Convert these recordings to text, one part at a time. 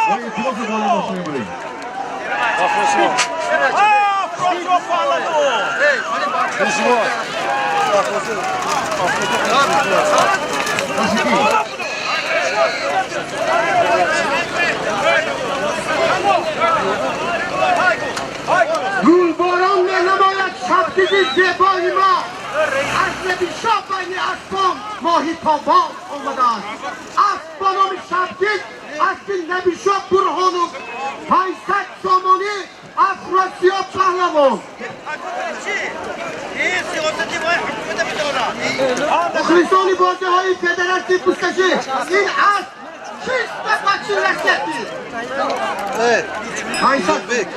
Мо илтимоси боло мошина мебарем. Гулборон менамояд шабдизи зебои мо. Аз Набишо байни аспон моҳи тобон омадааст. Асп ба номи Шабдиз, аспи Набишо Бурҳону, 500 сомонӣ. Афросиёб Паҳлавон. Мухлисони бозиҳои федератсияи бузкашӣ, ин асп чиста бачи Ласети. 500.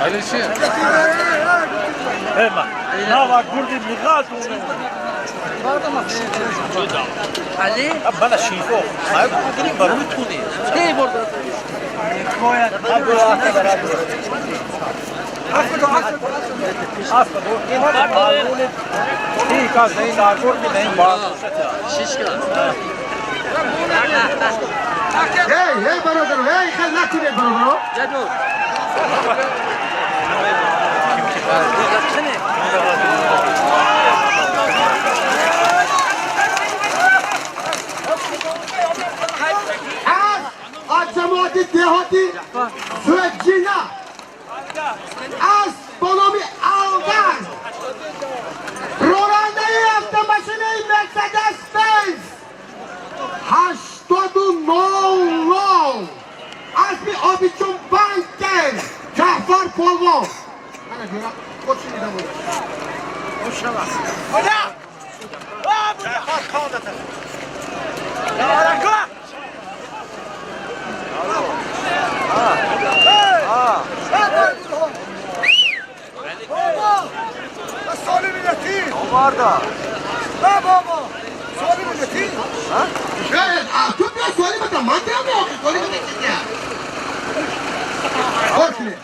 Алишер. Нава гурди миғалту. Ali Бана шифо. Ай гурди бар. ne burada? Эй, эй, бародаро, эй, хел накунед, бародаро. Cado. Аз ҷамоати деҳоти Суэджина, асп бо номи Алдан, ронандаи автомошинаи Мерседес Бенз 80 00, аспи Обичун Банкер, Ҷаъфар Полвон. Ана ҷура, кочинида буд. Ту биё, суоли бата, ман диам, охи суоли бата чизя. Кор кунед.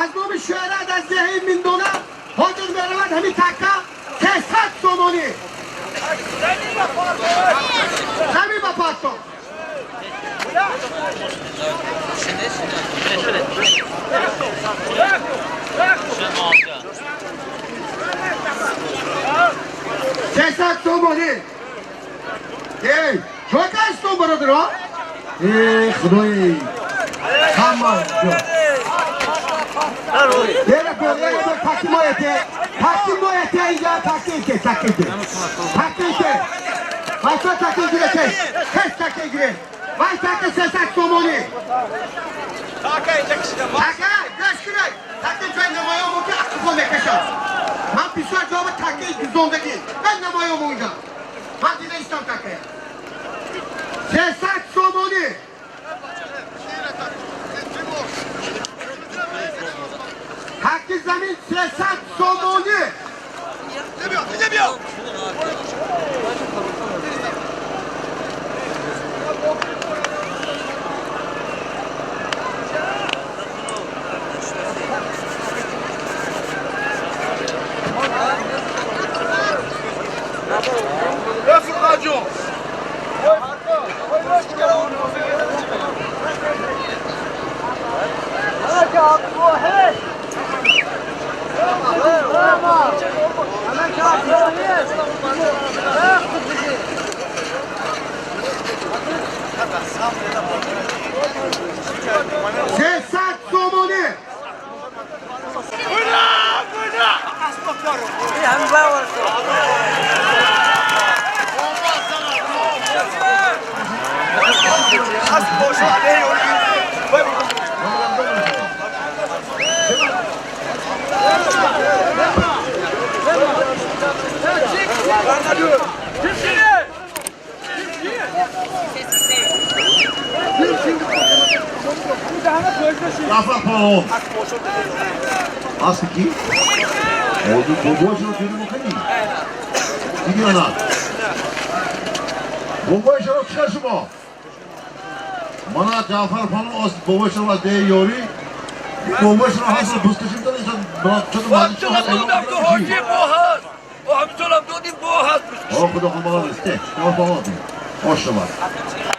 Аз номи Шӯҳрат аз деҳаи Миндона ҳозир меравад ҳамин така 300 сомонӣ. Замин ба парто. 300 сомонӣ. Эй, чой кастон, бародаро? Э, худои, ҳама ҷо. Yere koy, yere koy, taksim oyete. Taksim oyete инҷа, таксим ке, таксим ке. Таксим ке. Вайса таксим гире ке. Тез таксим гире. Вай таксим 300 сомонӣ. Така, гӯш кунед. Таксим ҷои намоён ки ақлҳо мекашад. Ман бисёр ҷоба таксим гузондагӣ. Ман намоён унҷа. Ман дида истам такая. 300 сомонӣ. Ҳаққи замин 300 сомонӣ. 300 сомонӣ. Ҷаъфар Паҳлавон. Аспи кӣ? Бобои шумо тюни мекунӣ? Диди ё на? Бобои шумо чӣ шумо? Мана Ҷаъфар Паҳлавон, бобои шумо аз деҳи Ёрӣ. Бобои шумо ҳаст, бузкашӣ медонед, чото. خدا خدا نیست شما فهمید آشنا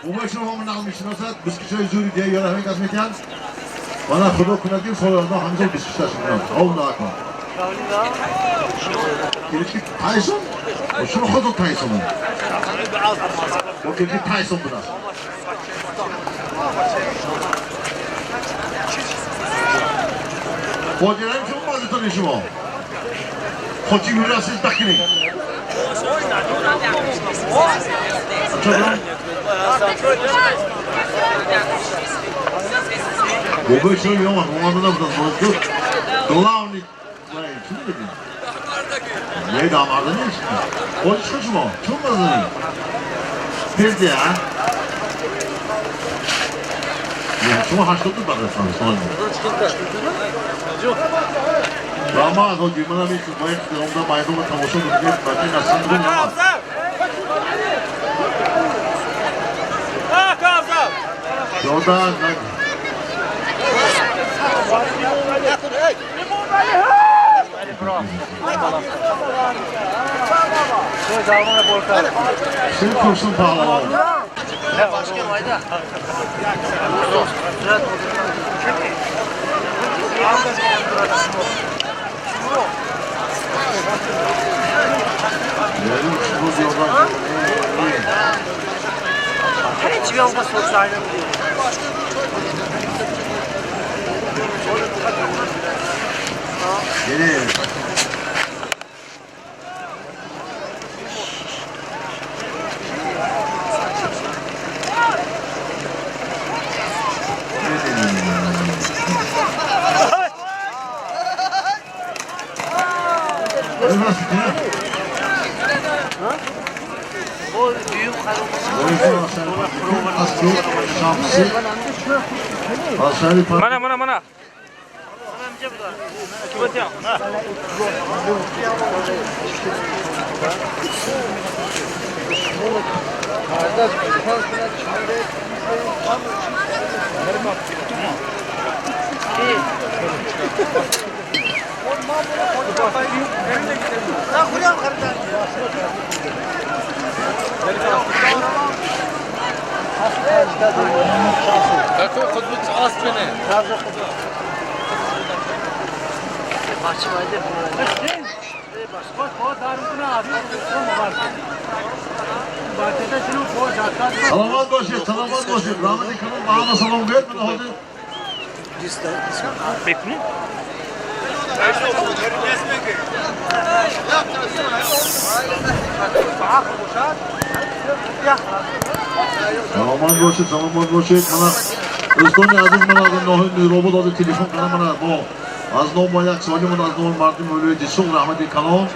بابا شما هم نقل میشناسد بسکشای زوری دیگه یارا همین کس میتن وانا خدا کند که سال آنها همیشه بسکشتش میکنند الله اکبر کلیچی تایسون شما خود تایسون با کلیچی تایسون بودن خودیرم شما بازیتون شما خودی میرسید دکنی بابا شما یوم آمدن بودن главный чӣ мегӯ не дамарда нест бози чӣ шумо чун мазанӣ пирди а шумо 82 бақисан сол Рамаз ҳоҷи манам ин бояд омда майдонро тамошо кунед бачаи насандро намад дода Sen kursun pahalı. Geliyor. Mana mana mana. Salamat باشید, salamat باشید. رحمت کنم به همه سلام گوید من حاضر. Bekle. Саломат бошед, саломат бошед. Мана дӯстони азиз, ман аз ноҳияи Нуробод ҳозир телефон кардам. Мана мо аз ном як суоли ман аз номи мардуми вилояти Суғд раҳмати калон.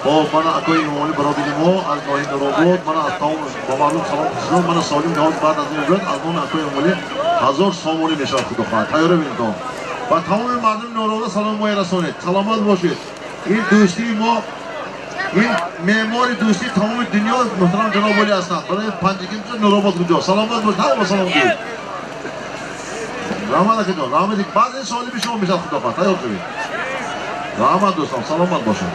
Хоб, мана акои Имомалӣ бародари мо аз ноҳияи Нуробод, мана аз тамом ба мардум салом расонам. Мана суоли ниҳоят баъд аз ин мебояд аз номи акои Имомалӣ 1000 сомонӣ мешавад худо хоҳад. Тайёра бинед. Ба тамоми мардуми Нуробод салом моя расонед. Саломат бошед. Ин дӯстии мо, ин меъмори дӯстии тамоми дунё муҳтарам ҷаноби олӣ ҳастанд. Барои панҷакент Нуробод куҷо? Саломат бошед. Ҳама салом гӯед. Раҳмат акаҷон, раҳмат. Баъд ин суоли би шумо мешавад худо хоҳад. Тайёр шавед. Раҳмат дӯстон, саломат бошед.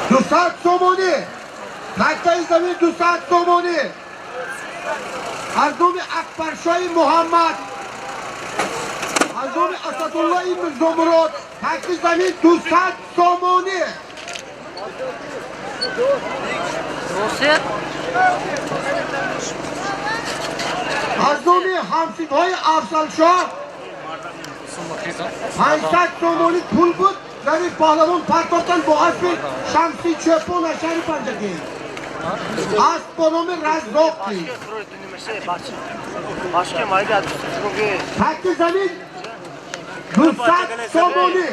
Дусад сомонӣ. Тактаи замин 200 сомонӣ. Аз номи Акбаршоҳи Муҳаммад, аз номи Асадуллои Мирзомурод, такти замин 200 сомонӣ. Аз номи ҳамсинҳои Афзалшоҳ 500 сомонӣ пул буд. Зани паҳлавон партофтан бо аспи Шамси Чӯпон аз шаҳри Панҷакент. Асп бо номи Раззоқӣ. Такти замин 200 сомонӣ.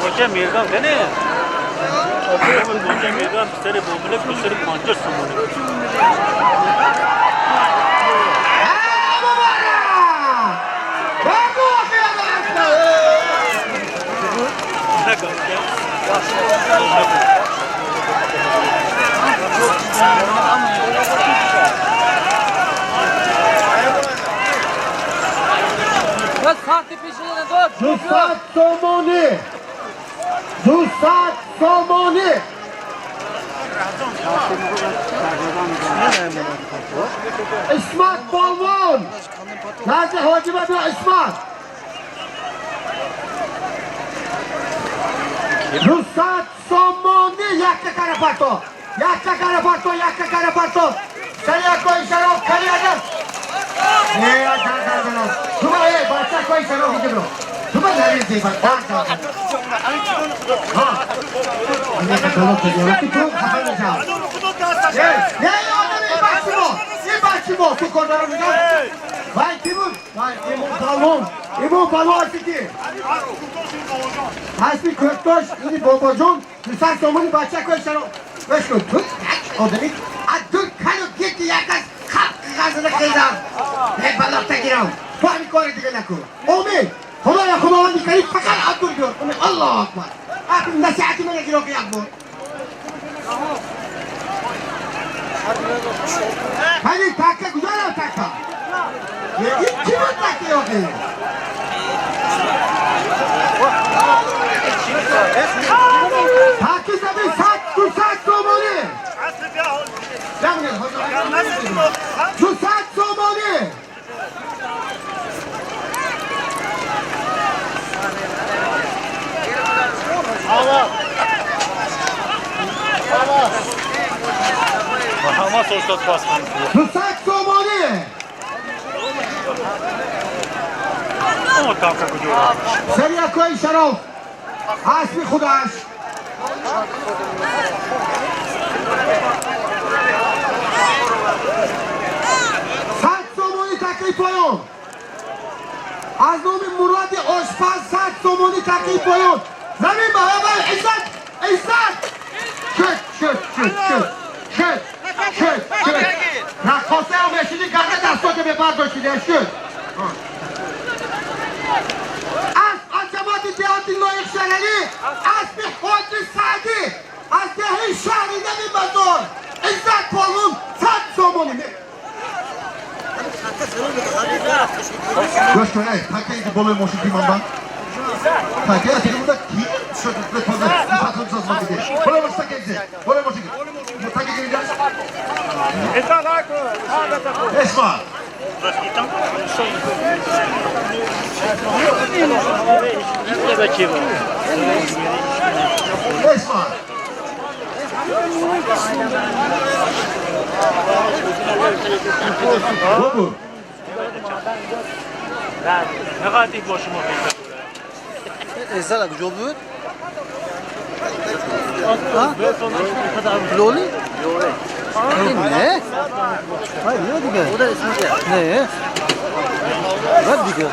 Boca mirgan ne? Boca mirgan seri bobule seri 50 somoni. 200 сомонӣ, 200 сомонӣ. Исмат Болвон назди ҳоҷиба биё. Исмат, 200 сомонӣ. Якта карапарто, якта карапарто, якта карапарто. Сари шароф кариада. Бача кои шароф бро. Тума наризи ба. Ҳа. Не, одами бачимо. Ин бачимо. Ту кордаро мегам. Вай ки буд? Вай Имон Палвон. Имон Палвон ҳасти ки? Ҳасти Кӯктош, ини бобоҷон, 200 сомони бача кои шароф. Гӯш кун, ту одами аз дур кану гирди як аз халқ ғазна хезам. Не балоқта гирам. Ту ҳамин кори дига накун. Омин. Худоя, Худованди карим, фақат аз дур биёр. Омин. Аллоҳу акбар. Насиҳати мана гиро ки як бор. Ҳамин такка куҷо рафт такка? Ин чӣ буд такка ёки? Такки заби 100, 200 сомонӣ. 200 сомонӣ. Ҳама устод пасман. 200 сомонӣ. О, така куҷо рафт? Сари шароф. Аспи худаш. 100 сомонӣ такри поён. Аз номи Муроди ошпаз 100 сомонӣ такри поён. Замин ба ҳавай Иззат, Иззат. Шуд, шуд, шуд, шуд. Шуд, шуд, шуд. Раққосаам мешиди гарда дастото мебардоштиди, шуд. Асп аз ҷамоати деҳоти Лоиқ Шералӣ, аспи Ҳоҷи Саъдӣ аз деҳаи шаҳри нави Базор. Иззат Полун 100 сомонӣ. Гӯш кун, эй, такка иди болои мошин ки ман ба. Такка, я телефонда ки шуд, патон саз диге. Болои мошин такка иди. Болои мошин. Такка иди. Эсма. Эсма. Бобу. Нақадр бо шумо хеза. Ezala куҷо буд? Лоли? Не. Ай, не дига. Не. Рад дига.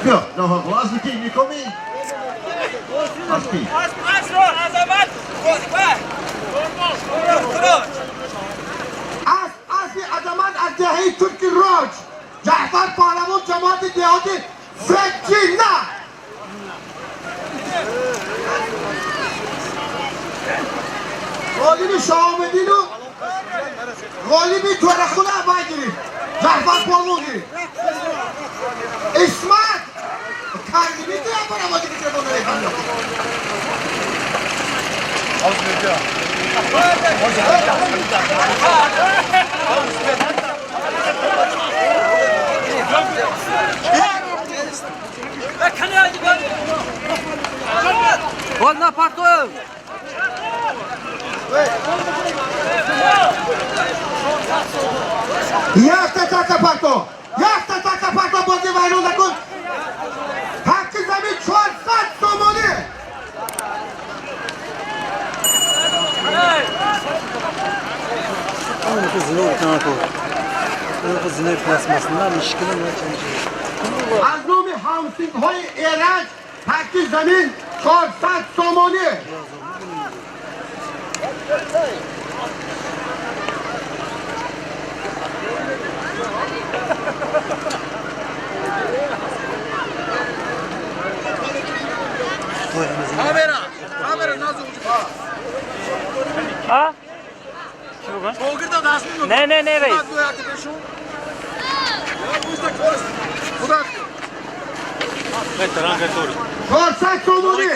Биё, наҳо, аз ки никоми? Аз ки? Асп, аспи Азамат аз деҳаи Турки Роҷ. Ҷаъфар Паҳлавон ҷамоати деҳоти Феҷина. Ғолиби Шаҳобиддину ғолиби Тӯрахула вай гирифт. Ҷаъфар Паҳлавон гирифт. Исмат кардими ту як бора воҷиби телефон намефаҳмӣ. Гол на партоев. Якта така парто! Якта така парто бозӣ вайрон накун! Ҳаққи замин 400 сомонӣ! Аз номи ҳамсинфҳои Эраҷ таки замин 400 сомонӣ. ها؟ نه نه نه رئیس. 400 сомонӣ.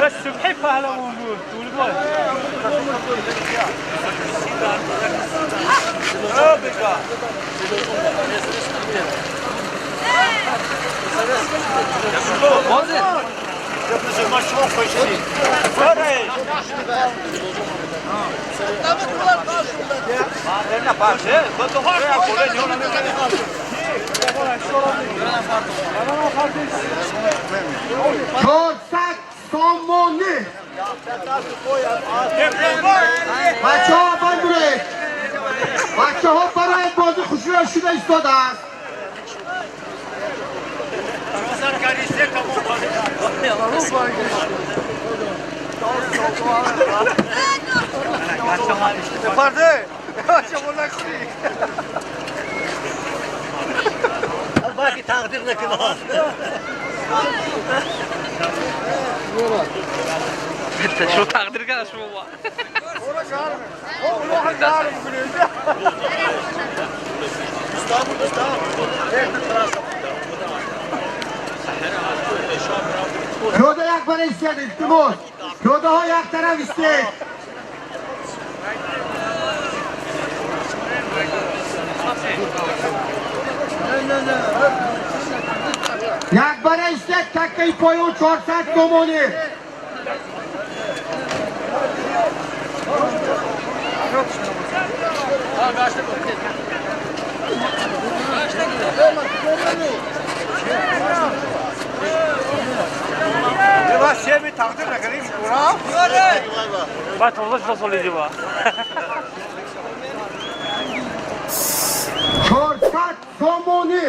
الصبح پهلوان بود دور 400 сомонӣ. Бачаҳо бандуред. Бачаҳо барои бозӣ хушрӯ шуда истодааст. باقي تقديرنا كده. شو تقدير كده شو هو؟ Пиёда як бара истед, илтимос. Пиёдаҳо як тараф истед. Як бара истед, таккаи поён 400 сомонӣ. بعد 15 سال دیگه 400 сомонӣ.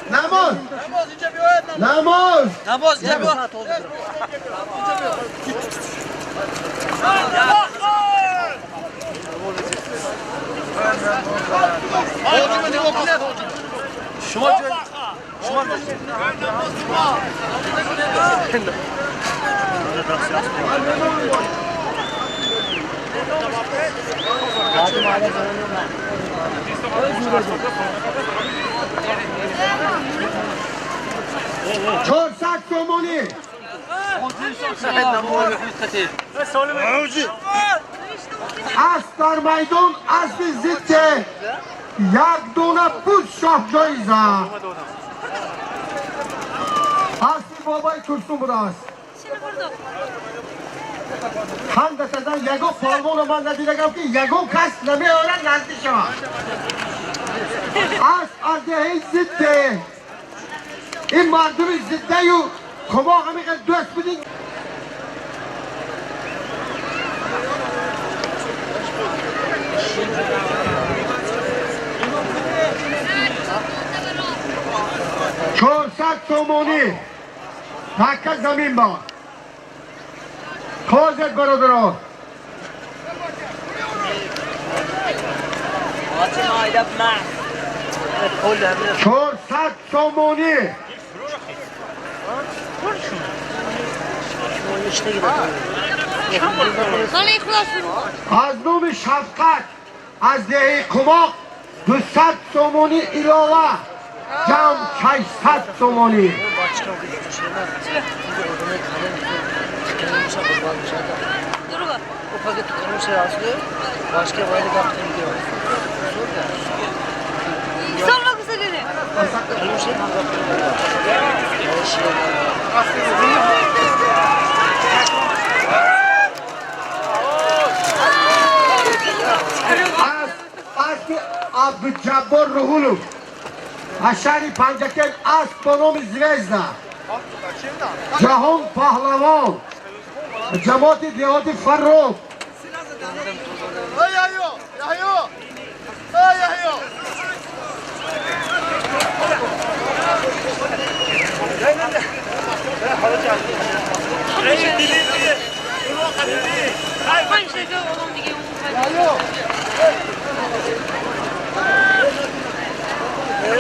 Намоз. Намоз. Намоз намоз. 400 сомонӣ. Асп дар майдон аспи зидде як дона буд шоҳ ҷоиза. Аспи бобои Турсун будааст. Ҳандасадан ягон палвонро ман надидагам ки ягон кас намеорад наздик шавад. Асп аз деҳаи зидде. Ин мардуми зиддаю кумо ҳамиқадр дӯст будин. 400 сомонӣ. Такка замин бод. Ҳозир бародарон. 400 сомонӣ. Аз номи Шафқат аз деҳаи Қумоқ 200 сомонӣ илова, ҷамъ 600 сомонӣ. Асби Абдуҷаббор Руҳулов аз шаҳри Панҷакент, асп бо номи Звезда, Ҷаҳон Паҳлавон, ҷамоати деҳоти Фаррух.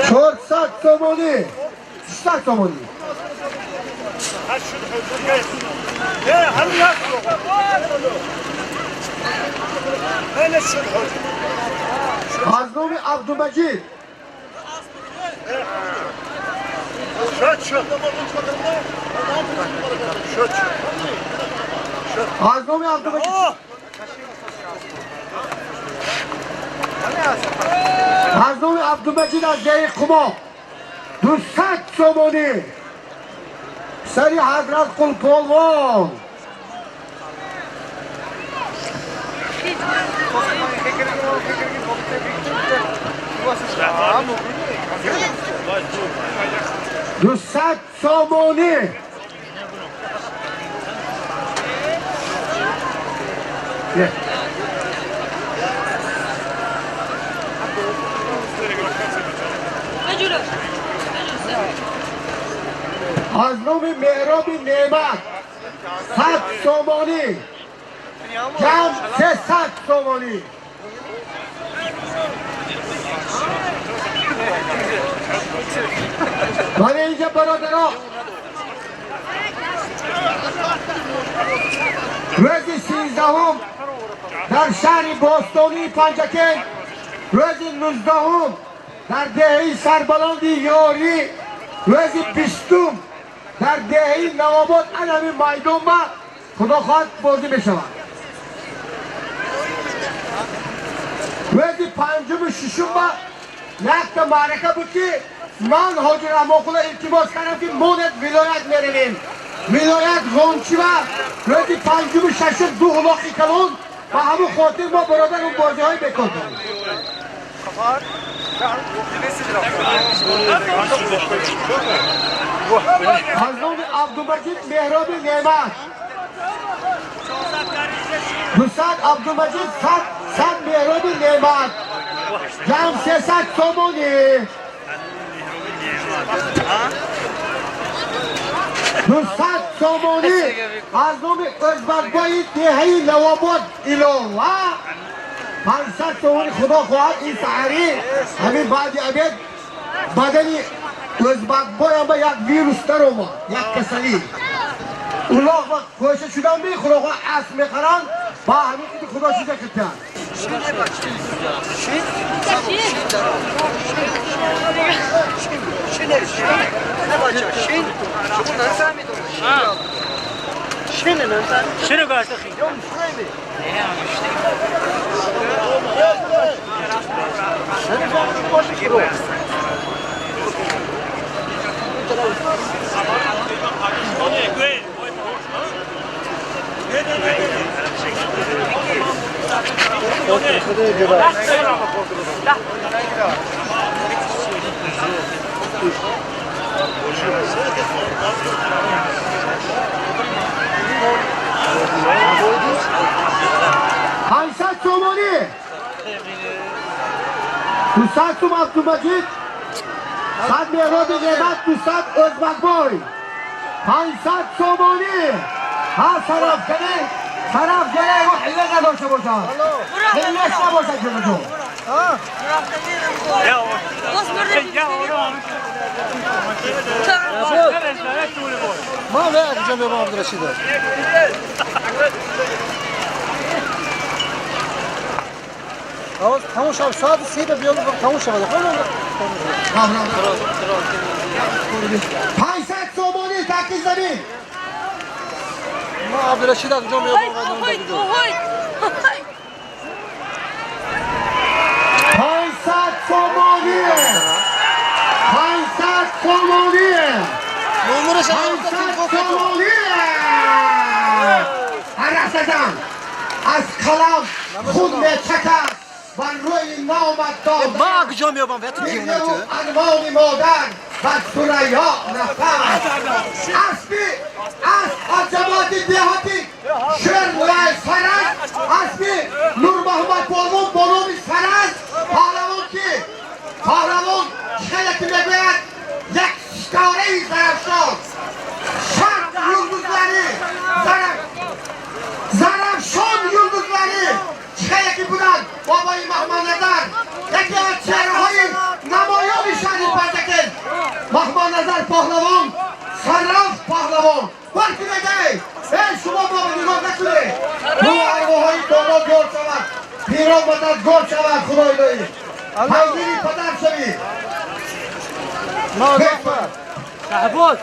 400 сомонӣ, 600 сомонӣ. Аз номи Абдумаҷид аз номи Абдумаҷид аз номи Абдумаҷид аз деҳаи Қумоқ 200 сомонӣ. Сари Ҳазрат Қулполвон. 200 сомонӣ. Аз номи Меҳроби Неъмат 100 сомонӣ, ҷамъ 300 сомонӣ. Мана инҷа бародаро, рӯзи 13-ум дар шаҳри бостонии Панҷакент, рӯзи 19-ум дар деҳаи Сарбаланди Ёрӣ, рӯзи 20-ум дар деҳаи Навобод ан ҳамин майдон ба худо хоҳад бозӣ мешавад. Рӯзи 5-уму 6-ум ба якта маърака буд, ки ман Ҳоҷи Раҳмонқулла илтимос кардам, ки монед, вилоят меравем. Вилоят Ғончива рӯзи 5-уму 6-ум ду улоқи калон, ба ҳамун хотир мо бародар он бозиҳои бекор кардем. Аз номи Абдумаҷид Меҳроби Неъмат 200, Абдумаҷид 100, Меҳроби Неъмат, ҷамъ 300 сомонӣ. 200 сомонӣ аз номи Ӯзбакбои деҳаи Навобод илова 500 сомонӣ. Худо хоҳад, ин саҳарӣ ҳамин баъди обед бадани Ӯзбакбоям ба як вирус даромад, як касалӣ. Улоқ ва кӯша шудан би, худо хоҳад, асп мехаранд, ба ҳамин қиди худо шуда китянд. 500 сомонӣ. 200 сум Абдумаҷид, 100 Меҳроби Неъмат, 200 Ӯзбакбой, 500 сомонӣ. Ҳар тараф кане, тараф гара ягон ҳила надошта бошад, ҳилаш набошад ҷонаҷон. ما لا جنب بابا عبد الرشيد. تمام شب ساعت 3 به بیام تمام شب. 500 سومونی تکی زمین. ما عبد الرشید از جنب بابا. 500 سومونی. 500 سومونی. 500 سومونی. از کلام خود میچکد بر روی نامت داد. ما کجا میابم به تو دیوونه تو. ارمان مادر بر ثریا نفر. اسبی از جماعت دهاتی شیر سرز اسبی نور محمد پهلوان با نام سرز پهلوان کی پهلوان خیلی که میگوید یک ستاره زرافشان شرق یلدزلاری زرافشان یلدزلاری خیلی که بودن بابای محمد نظر یکی از چهره‌های نمایان شهر پنجکند. محمد نظر پهلوان سرف پهلوان برکی نگه ای شما بابا نگاه نکنید رو ارواهای دارا گل شود پیران مدد گل شود خدای دایی پیگیری پدر شوی. شهباز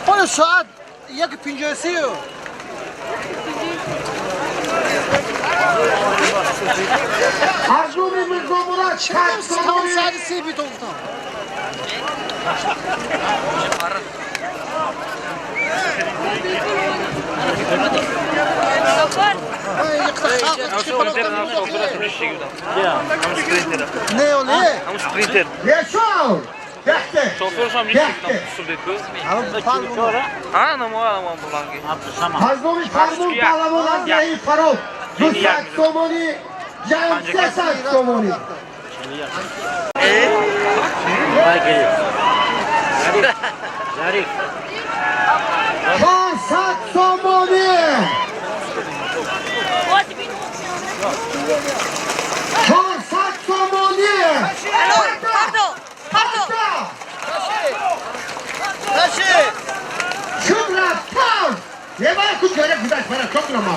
حالا ساعت 1:53. ارزومی میرزا مراد ساعت 3 بیتون گفتم. نه همون سپرینتر. شوفرش هم نیست. ها نمو بلانگی. از نومی فرمون پهلوان از نهی فراد 200 سومونی جمع 300 سومونی. 400 سومونی. 400 سومونی. چون رفتم یه بار کجا گذشت برای چون نما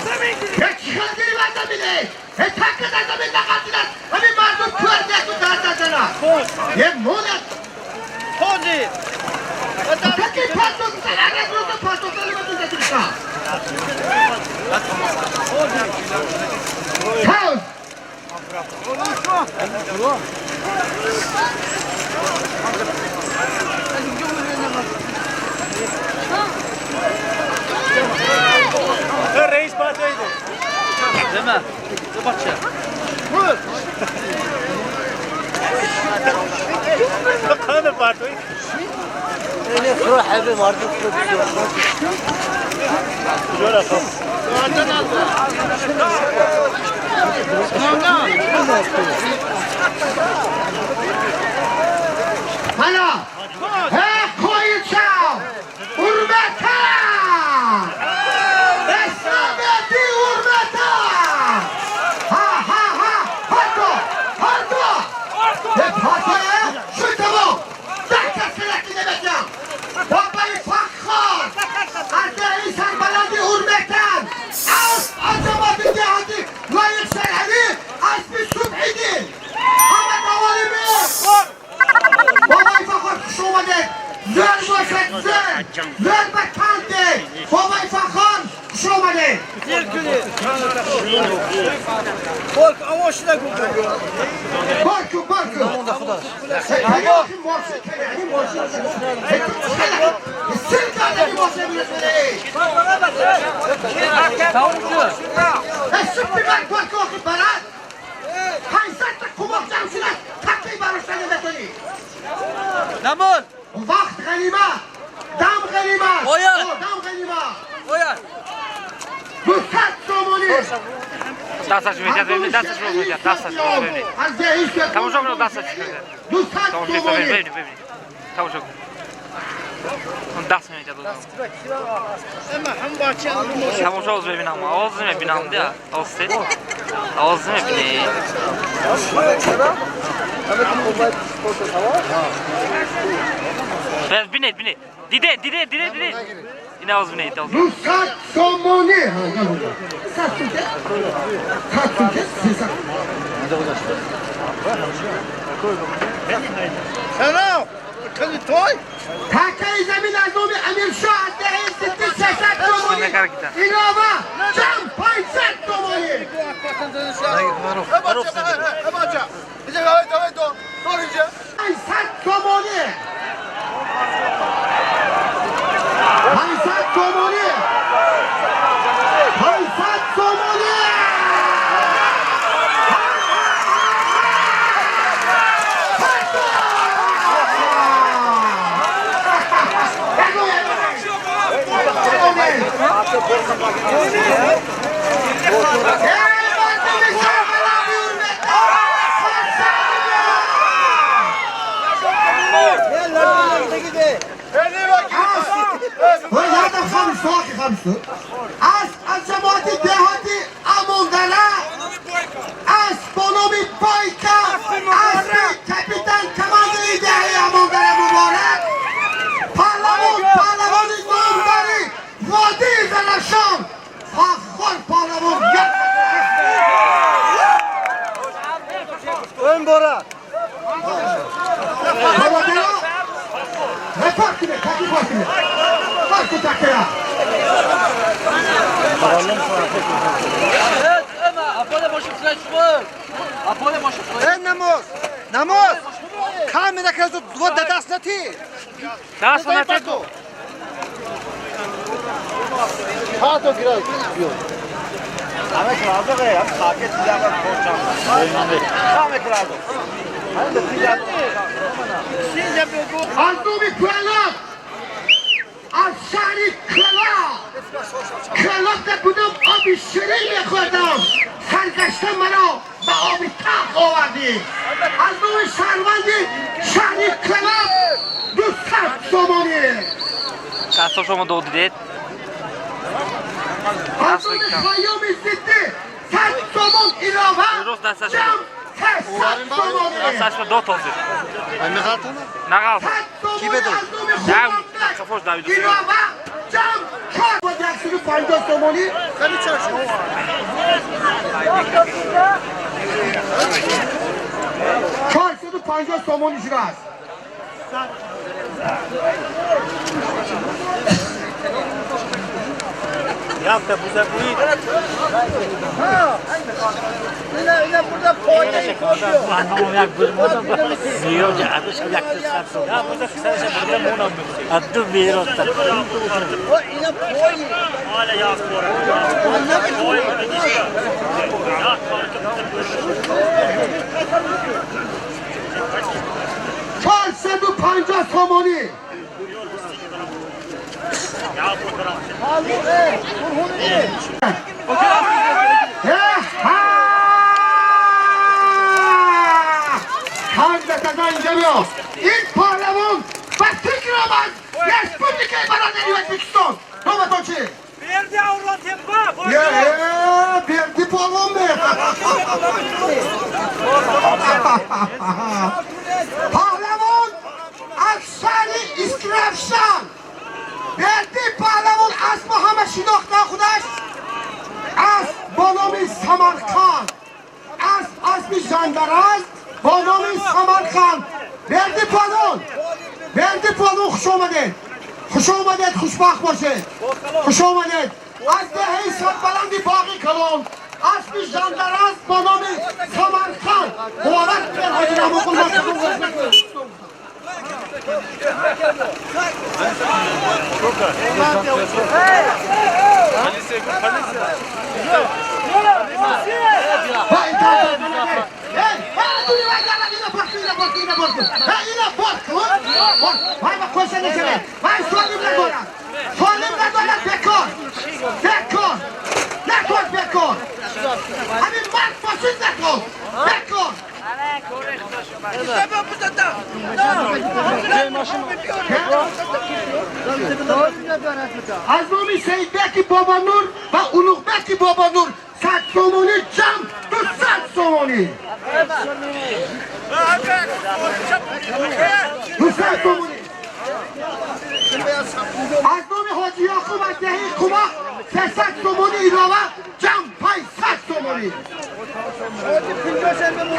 یک خیلی بازم میده تک دادم نقاطیدن همین مردم کار نکن در دادن یه مولت پوزی تکی پاتو سرعت رو پاتو سرعت رو تاوز الرئيس باتويدو زمان زبطشة هذا باتويدو هلا ها کویچاو اورمتا اسلامتی اورمتا ها ها ها هاتو هاتو هاتو شو تبو دكت سلكي نبتيا بابای فخار از این سربلندی اورمتان از عجبات جهادی لایق سرحدی از بی صبحی دین همه دوالی بی بابای فخار خوش اومده زر باشد زر زر به تنده بابای فخار خوش اومده بارکو بارکو نمون وقت غنیمه دم غنیمه دم غنیمه 200 سومونی دستش میده دستش میده دستش میده تماشا کن دستش میده 200 سومونی ببین ببین تماشا کن دست میده تماشا از ببینم آواز میبینم ده آواز Овоз мебинед. Бинед, бинед. Дидед, дидед, дидед, дидед. Ин овоз бинед. 200 сомонӣ. Салом. Кани той? Такаи замин аз номи Амиршоҳ аз деҳаи Ситти 600 сомонӣ. Илова ҷамъ 500 сомонӣ. 500 сомонӣ. 500 сомонӣ. 500 сомонӣ. از جماعت دهاتی اموندره، از با نام بایکا، از کاپیتان کماندری دهی اموندره مبارک، پهلوان پهلوان نامداری وادی زرشان فخر پهلوان. Ön bora. Репорт кунед, такиф кунед. Фарку такия. Намоз. Намоз. Камера казу вот даст нати. Даст нати. Хато гирад. Ама кразо ге, хаке тиҷа корчам. Хаме кразо. Аз номи Кӯлоб, аз шаҳри Кӯлоб, Кӯлоб будам, оби ширин мехӯрдам, саргашта маро ба оби талх овардӣ. Аз номи шаҳрванди шаҳри Кӯлоб 200 сомонӣ. Дастҳо шумо дод дидед. Аз номи Хайёми Зиддӣ 100 сомон илова, ҷамъ 300 сомонӣ. Дасташро дод ҳозир. Нағалта. Ки бедод? Қафош давид. Илова ҷамъ 150 сомонӣ. 450 сомонӣ шудааст. Yaptı buza buyi. 450 сомонӣ. Ин паҳлавон ба фикр омад республикаи бародари Ӯзбекистон. Номатон чи? Берди Авлотепа. Берди полвон ме. Паҳлавон аз шаҳри Истравшан. Берди паҳлавон асбо ҳама шинохта худаш. Асб бо номи Самарқанд. Асб аспи жандараст бо номи Самарқанд. Берди паҳлавон. Берди паҳлавон, хуш омадед. Хуш омадед, хушбахт бошед. Хуш омадед. Аз деҳаи сарбаланди Боғи Калон аспи жандараст бо номи Самарқанд. Муборак кунед, ҳоҷи Раҳмонқул. Ҳамин мард бошид, накун, бекор. Аз номи Саидбеки Бобонур ва Улуғбеки Бобонур 100 сомонӣ, ҷамъ 200 сомонӣ, 200 сомонӣ. Аз номи Ҳоҷи Яқуб аз деҳаи Қумақ 300 сомонӣ илова, ҷамъ 500 сомонӣ.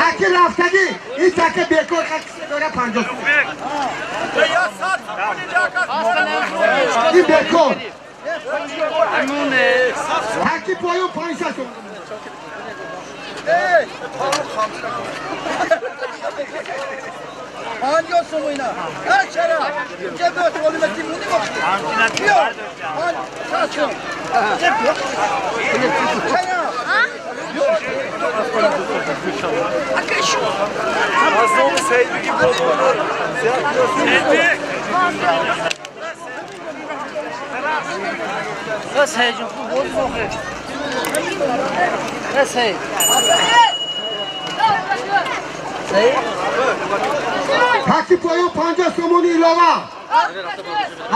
Таки рафтагӣ, ин таки бекор дора 50 сомонӣ. Ин бекор. Таки поён 500 сомонӣ. 50 сомона. Чара? Таки поён 50 сомонӣ илова.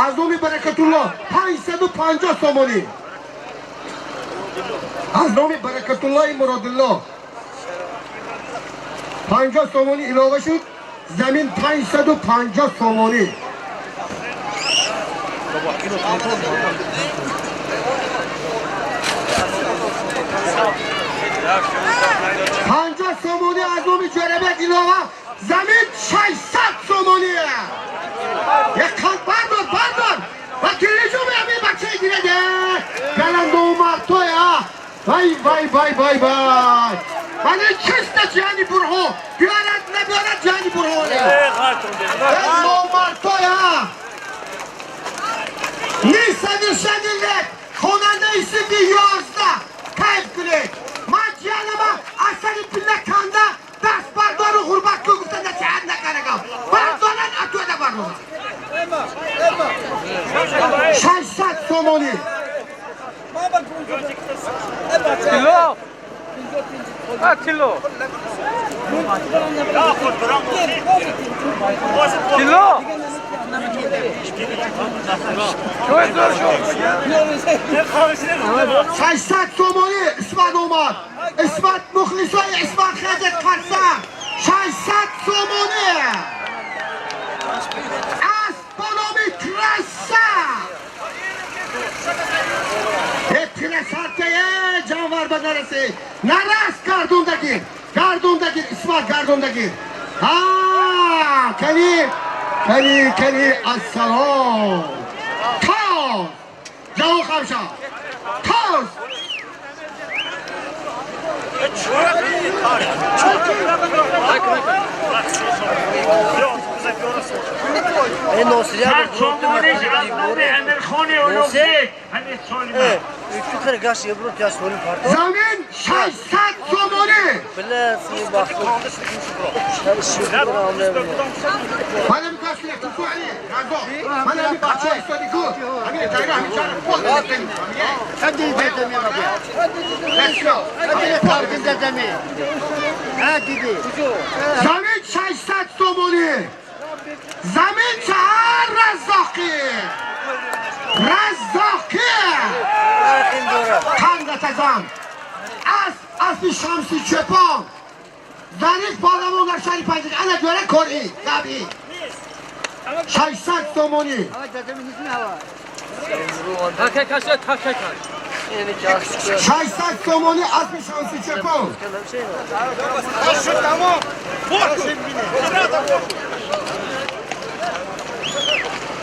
Аз номи Баракатулло 550 сомонӣ. Аз номи Баракатуллои Муродулло 50 сомонӣ илова шуд. Замин 550 сомонӣ. 50 сомонӣ аз номи Ҷӯрабек илова, замин 600 сомонӣ. Як қанд бардор, бардор. Ва телевизор ҳамин бачаи гирад. Галандомартоя. Вай вай вай вай вай. Мани чиста ҷани бурҳо. Биёрад набиёрад ҷани бурҳо. Галандомартоя. Несовершенный лет. Хонандаи синфи 11. Кайф кунед. Ман ҷиянама аз сари пилла канда даст бардору ғурбат кун гуфта насиҳат накардагам. Бардорад, атода бардорад. 600 сомонӣ. Кило? Кило. Кило? 600 сомонӣ. Исмат омад. Исмат мухлисои Исмат хезет қарса. 600 сомонӣ. Асп ба номи Трасса. Трасартае ҷанвар ба нарасед. Нарас, гардондагир. Гардондагир, Исмат гардондагир. Ҳа, кани, кани, кани, ассалом. Тоз. Ҷавон хамша. Тоз. Замин 600 сомонӣ. Замин 600 сомонӣ. Замин чаҳар Раззоқӣ. Раззоқӣ. Қандатазан. Асп аспи Шамси Чӯпон. Зариф паҳлавон дар шаҳри Панҷак. Ана ҷора корӣ, табиӣ. 600 сомонӣ. 600 сомонӣ аспи Шамси Чӯпон.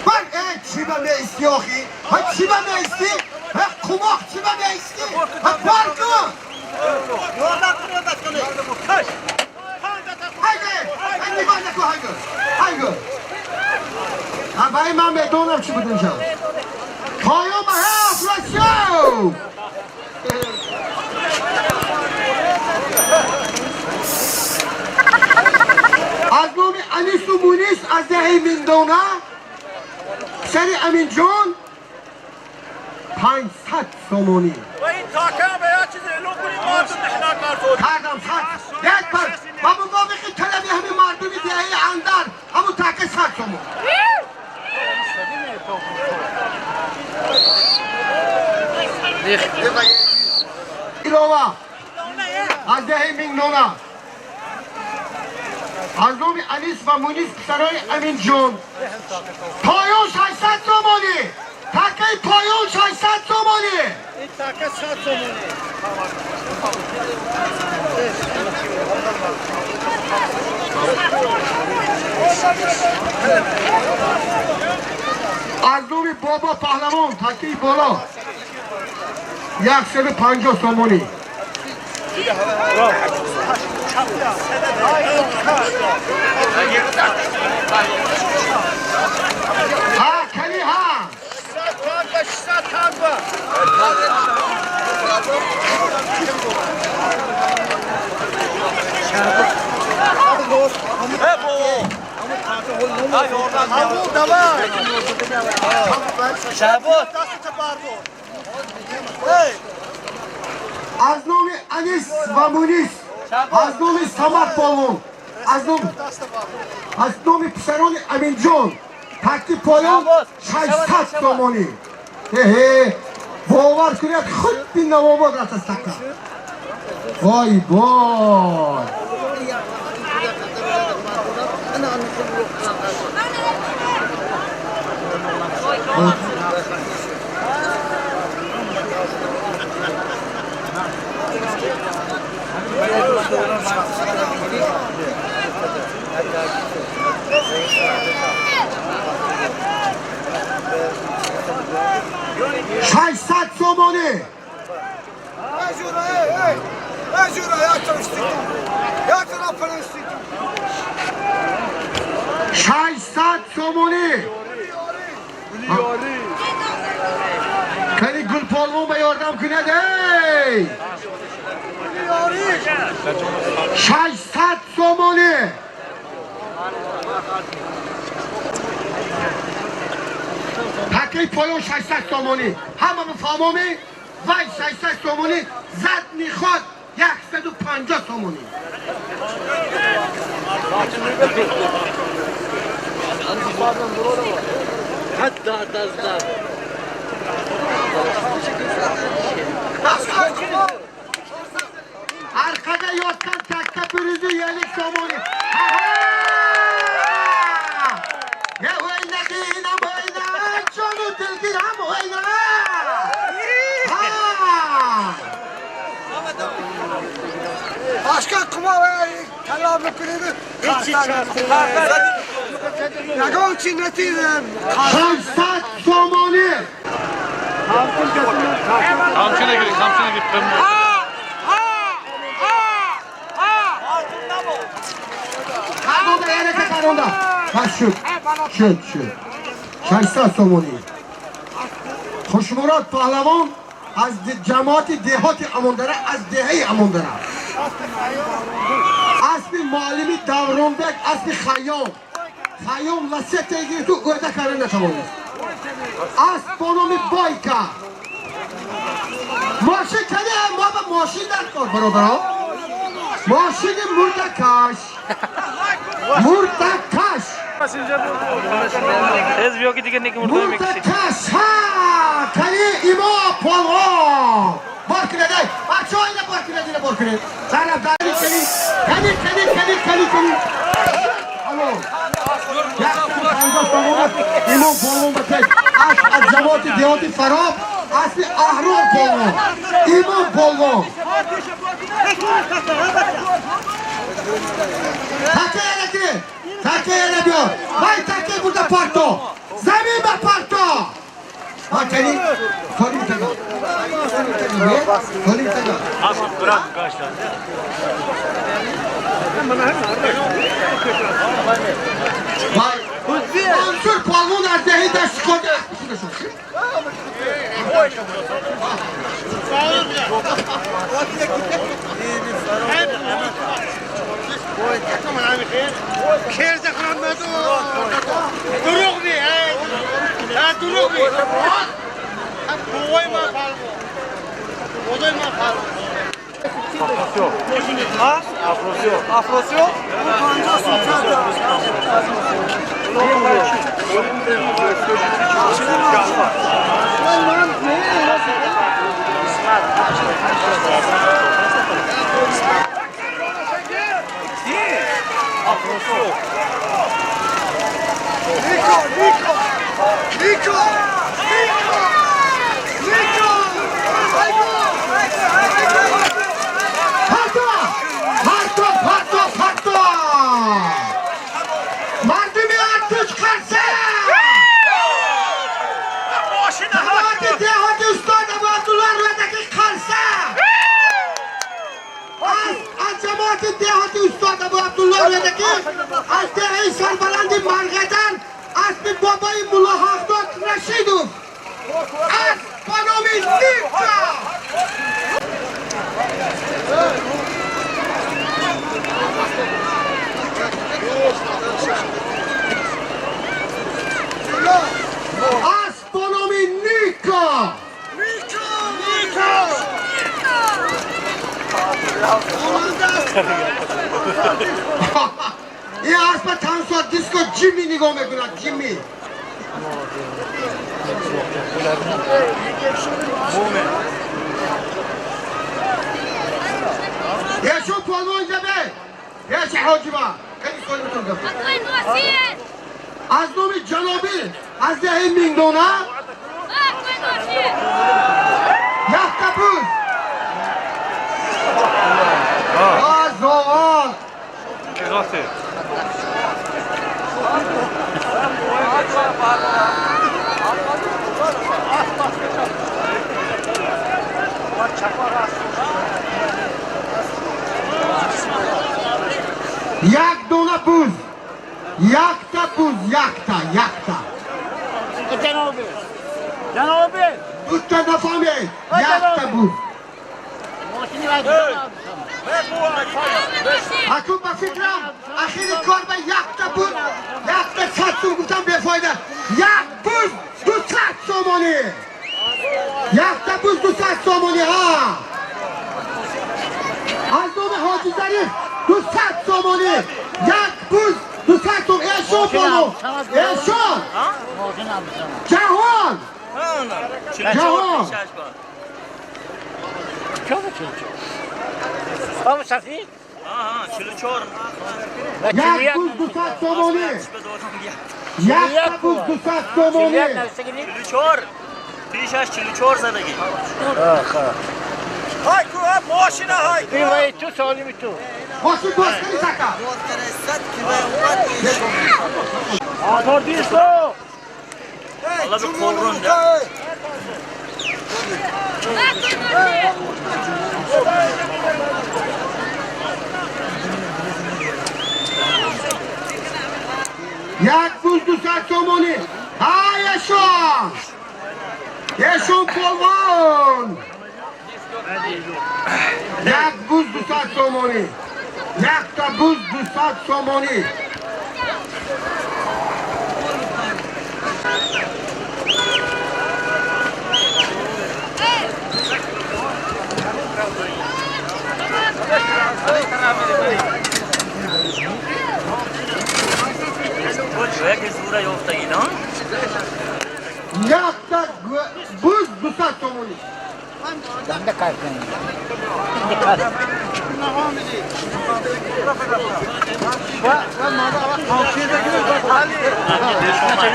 Бар чӣ ба меисти охи? Ҳа чӣ ба меисти? Ҳа қумоқ чӣ ба меисти? Ҳа бар кун! Ҳайгы! Ҳай нигоҳ накун, ҳайгы! Ҳайгы! Ҳа вай ман медонам чӣ буд инҷо. Поён ба ҳа Афросиёб! Аз номи Анису Мунис аз деҳаи Миндона сари Аминҷон 500 сомонӣ. Кардам сад. Як бар ба мувофиқи талаби ҳамин мардуми деҳаи Андар ҳамун така 100 сомон. Илова аз деҳаи Миндона Аз номи Анис ва Мунис писарои Аминҷон. Поён 600 сомонӣ. Такаи поён 600 сомонӣ. Ин така 100 сомонӣ. Аз номи Бобо Паҳлавон такаи боло 150 сомонӣ. Ҳа, кали ҳа. 600 танга, 600 танга. Аз номи Анис ва Мунис, аз номи Самад Полвон, аз номи писарони Аминҷон, таки поён 600 сомонӣ. Эҳе, бовар кунед, худди Навобод рафтаст така. Вой вой. 600 сомонӣ. 600 сомонӣ. Кани Гулполвон ба ёрдам кунад, эй! 600 сомонӣ. Такаи поён 600 сомонӣ. Ҳама мефаҳмомӣ? Вай 600 сомонӣ, зад мехоҳад 150 сомонӣ. Arkada yotgan takka 150 сомонӣ. Ya o'ynagin, o'yna, jonu dilgir ham o'yna. Ha! Başka kumar kelam kunidi. Ягон чи натидем. 600 сомонӣ. Камчина гир, камчина гир. Qadonda yana qadonda. Ha шуд. Шуд, шуд. 600 сомонӣ. Хушмурод Паҳлавон аз ҷамоати деҳоти Амондара, аз деҳаи Амондара. Аспи муаллими Давронбек, аспи Хайём. Хайём ласета гирифту ӯрда карда натавонист. Асп бо номи Бойка. Мошин кане, мо ба мошин дар кор, бародаро. Мошини мурдакаш. Мурдакаш. Ez биё ки дига неки мурда мекиши. Мурдакаш. Ҳа, кани Имо Полвон. Бор кунед, эй. Бачаҳо, ина бор кунед, ина бор кунед. Тарафдари кани, кани, кани, кани, кани, кани. Алло. 150 сомонӣ Имом Полвон ба пеш. Асп аз ҷамоати деҳоти Фароб, аспи Аҳрор Полвон. Имом Полвон. Такая ки, такая биёр. Вай такая бурда парто. Замин ба парто. Ҳа, кани, солим тага. Солим тага. Bırak kaç tane. Вай, Мансур Полвон аз деҳи дашти коди аспи худашон. دروغ می دروغ می بوی ما فرمو بوی ما فرمو Afrosyo. Нико, Нико, Нико, Нико, Нико, Фарто! Фарто, фарто, фарто! Мардуми артуш қарса! Ҷамоати деҳоти устод Абу Абдулло Рӯдаки қарса! Аз ҷамоати деҳоти устод Абу Абдулло Рӯдаки, аз деҳаи сарбаланди Марғадан, аспи бобои Мулло Ҳақдод Рашидов, асп ба номи Ника! Асп бо номи Ника! Нико, Нико. Ин аспа тансо диско Ҷимми нигоҳ мекунад, Ҷимми. Ешон полвон ҷабе! Еши ҳоҷиба! Хеле солитон гап. Аз номи ҷанобӣ, аз деҳаи Мингдона, якта буз! Азовон! Як дона буз! Якта буз, якта, якта. Дута нафаҳмед, якта буз. Акун ба фикрам, ахири кор ба якта буз, якта 100 сум гуфтам бефоида. Як буз 200 сомонӣ. Якта буз 200 сомонӣ, ҳа. Аз номи Ҳоҷи Зариф 200 сомонӣ. Як буз 200 сом. Эшон боло. Эшон. Ҷаҳон. Ҷаҳон. Бобо Сафи? Як буз 200 сомонӣ. Якта буз 200 сомонӣ. Пешаш 44 задагӣ. Ҳай ку, мошина ҳай. Вай ту солими ту. Мошин боз кунӣ сака. Мотор дисто. Алла би қурбон да. Як буз 200 сомонӣ. Ҳа, ешон. Ешон полвон. Як буз 200 сомонӣ. Якта буз 200 сомонӣ. Як зура ёфтагӣ, на? Якта буз 200 сомонӣ. Данда кар кун.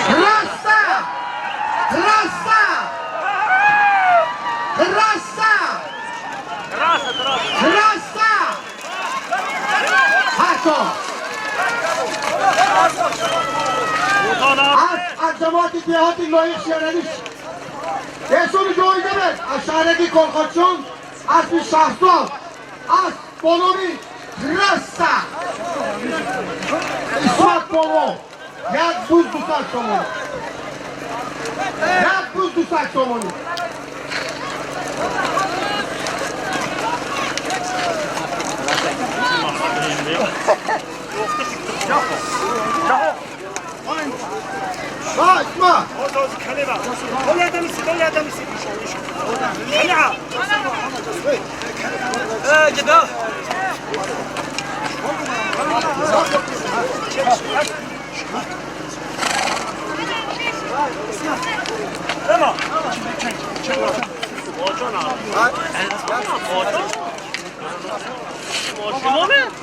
Трасса! Трасса! Трасса! Трасса! Ҳатто! Аз ҷамоати деҳоти лоиқ Шералӣ эшони ҷоиза бед, аз шаҳраки Колхочон, аспи Шаҳзод, асп бо номи Трасса, Исмат Полвон. Як буз 200 сомонӣ. Як буз 200 сомонӣ. ها اسمع.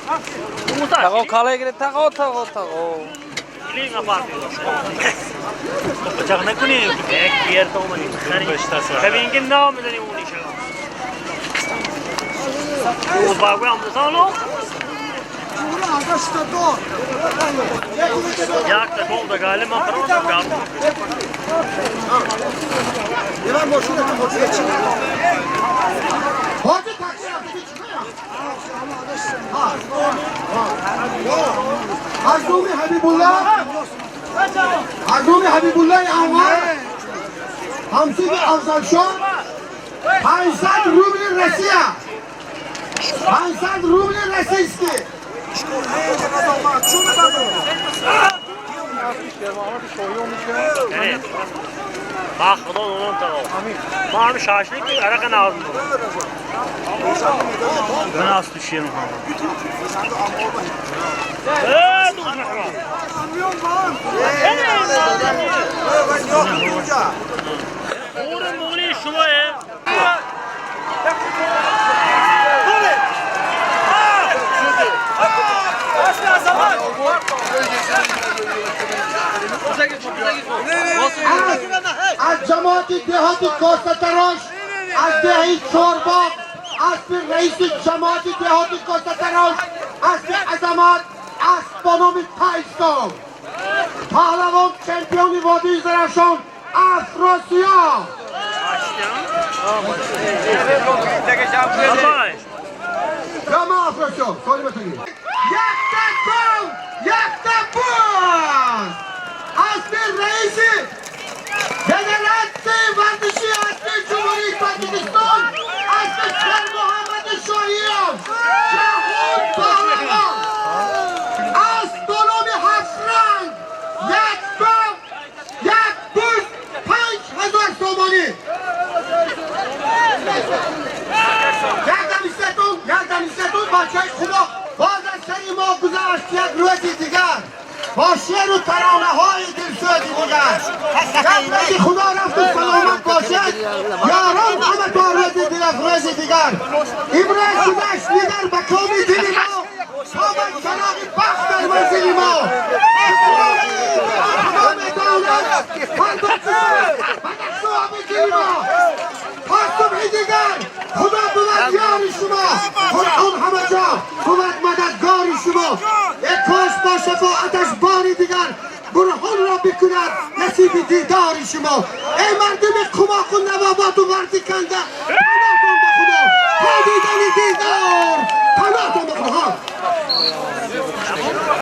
Тағо калай гирифт, тағо, тағо, тағо. Бачақ накунӣ, як гирд омадӣ. Кабинки намедонӣ унӣ шава. Узбагӯ ҳам дусалу. Як та гол дагали ман просто гап. Ҳоҷи такси рафтагӣ чӣ кунам? Аз номи Ҳабибулла, аз номи Ҳабибуллаи Анвар, ҳамсуди Афзалшоҳ, 500 рубли Россия, 500 рубли российский. Ба худо додам тағо. Ман ҳами шашлик арақа назм додам. Ман аз ту шир мухаммад. Э, дуз мехрам. Ури муғли шумое. Аз ҷамоати деҳоти Косатарош, аз деҳаи Чорбоғ, аспи раиси ҷамоати деҳоти Косатарош, аспи Азамат, асп бо номи Тайсон, паҳлавон, чемпиони водии Зарафшон Афросиёб. Кама Афросиёб, соли батагӣ. Якта гол, якта боз. Аспи раиси Федератсияи варзиши аспи Ҷумҳурии Тоҷикистон, аспи Шермуҳаммади Шоҳиёв, Ҷаҳон паҳлавон. Асп бо номи Ҳафтранг, як гов, як буз, 5000 сомонӣ. Якдам истетун, якдам истетун, бачаи Худо. Боз аз сари мо гузашт як рӯзи дигар, бо шеъру таронаҳои дилсӯзи дигар. Як рӯзи Худо рафту саломат бошед, ёрон ҳама то рӯзи дилафрӯзи дигар. Имрӯз гузашт нигар ба коми дили мо, омад чароғи бахт дар манзили мо. Худо медонад фардо чӣ шавад ба дасту оби дили мо. То субҳи дигар Худо бувад ёри шумо, Қуръон ҳама ҷо бувад мададгори шумо. Як кош бо шафоаташ бори дигар бурҳонро бикунад насиби дидори шумо. Эй мардуми Қумоқу Навоботу Варзиканда, паноҳтон ба Худо то дидани дидор, паноҳтон ба Худо.